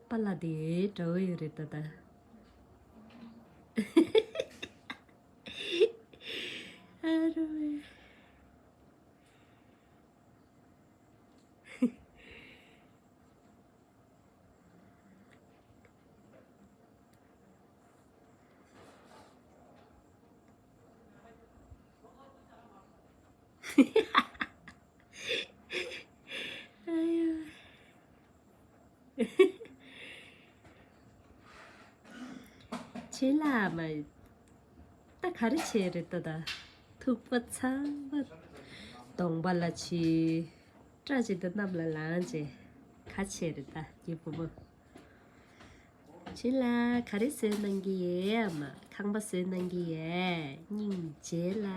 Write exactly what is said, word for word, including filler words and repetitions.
པཱ་ལགས་དེ་འདྲ་བོ་ཡོད་རེད་ད་ད། ཨ་རོ། ཨ་ཡོ། ཁྱེད་ལ་མ། ད་ག་རེ་བྱས་རེད་ད་ད། ཐུག་པ་ཚ་བ། གདོང་པ་ལ་བྱི། སྐྲ་ཅིག་ད་གནམ་ལ་ལངས་བྱས། ག་བྱས་རེད་ད་ཀྱེ་བུ་མོ། ཁྱེད་ལ་ག་རེ་བཟོས་གནང་གི་ཡོད་ཨ་མ། ཁང་པ་བཟོས་གནང་གི་ཡོད། སྙིང་རྗེ་ལ།